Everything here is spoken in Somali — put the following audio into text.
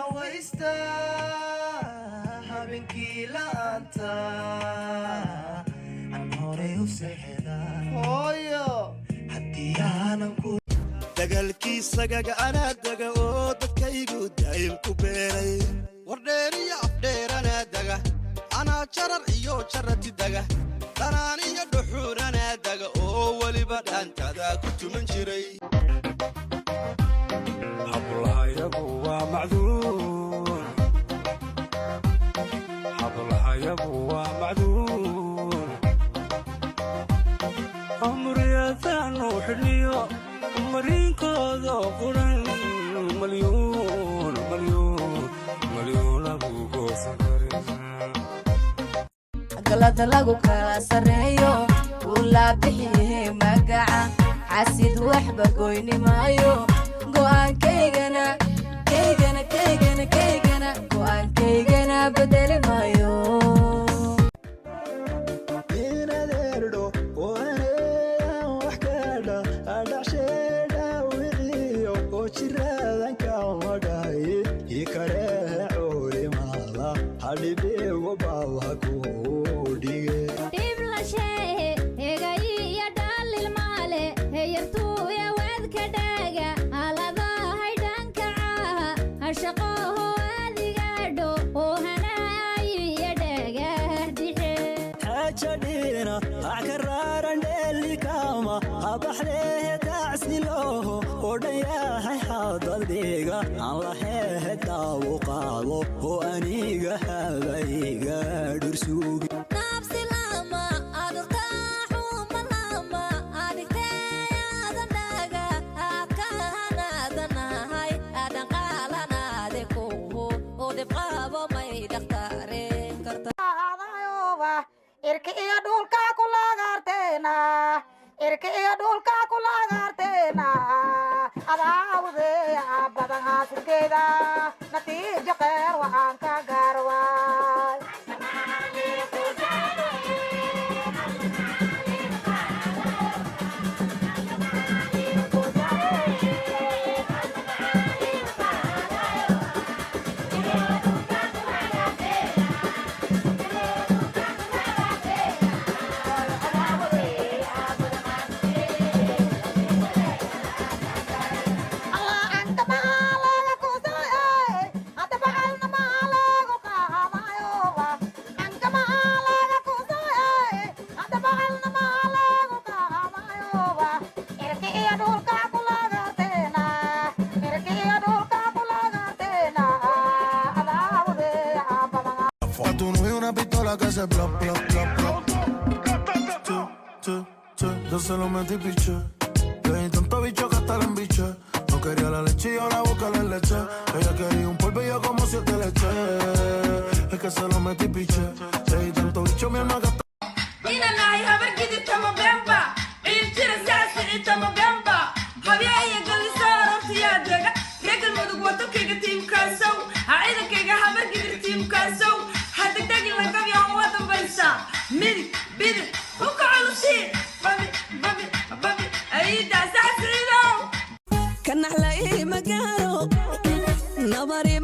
Cawaysta habeenkii la'aanta aan horay u seexda, hooyo, haddii aanan ku Dagaalkiisagaga anaa daga oo dadkaygu daa'im ku beeray. Wardheeriyo afdheeranaa daga, anaa jarar iyo jarati daga, dhanaan iyo dhuxuuranaa daga oo weliba dhaantadaa ku tuman jiray. Hablahayagu waa macduun, hablahayagu waa macduun, amriyadaanu xidhniyo mariinkooda quran, malyuun malyuun malyuunagu goosan karin. Galada lagu kala sarreeyo uu bixiye magaca, xasid waxba goyni maayo. Go'aankaygana kaygana kaygana kaygana go'aankaygana bedeli maayo. Inadeerdho oo aneeyan wax kaadha adhacsheedhaawiciyo oo jiraadanka madhay ikarehe culimada hadhibigu bawha ku dhige. Dhib la sheehe hegayiyo dhaalil maale heyartuuya waadka dhaaga aladahay dhankacaha hashaqooho adigaadho oo hanaayiyo dhagaardixe. Xaajadhiina ackaraaran dheelikama habaxdehe tacsilooho oo dhan yahay xadadhiga aan lahehe daawu qaado oo aniga habayga dhursugi. Nabsilama adurtaaxumalama adigteeyadan dhaga akahanadanahay adhanqaalanade kuhu oo dhibqaabo may dhakhtaareen karta. Irka iyo dhulka kulagarteena, irka iyo dhulka kulagarteena, adaawdeya badan haasilkeeda natiijo kheyr waxaan ka gaarwaay. A tu novio una pistola que hace plop, plop, plop, plop. Tu, tu, tu, yo se lo metí, piché. Le di tanto bicho que hasta la embiché. No quería la leche y yo la boca la leche. Ella quería un polvo y yo como siete leche. Es que se lo metí, piché. Le di tanto bicho, mi alma que hasta Inaan nahay Habar Gidirtama beenba, Ciiltira Saasicitama beenba, Habyaa iyo Galiso orortayaa dega. Reer Galmudug wadankayga tiimkaasow, ha ciidankayga Habar Gidir tiimkaasow, ha degdegin lagabya waa dambaysaa. Midig bidix hubka culusii, babi babi babi ayida Saasicidow. Kanaxlay magaalo nabari.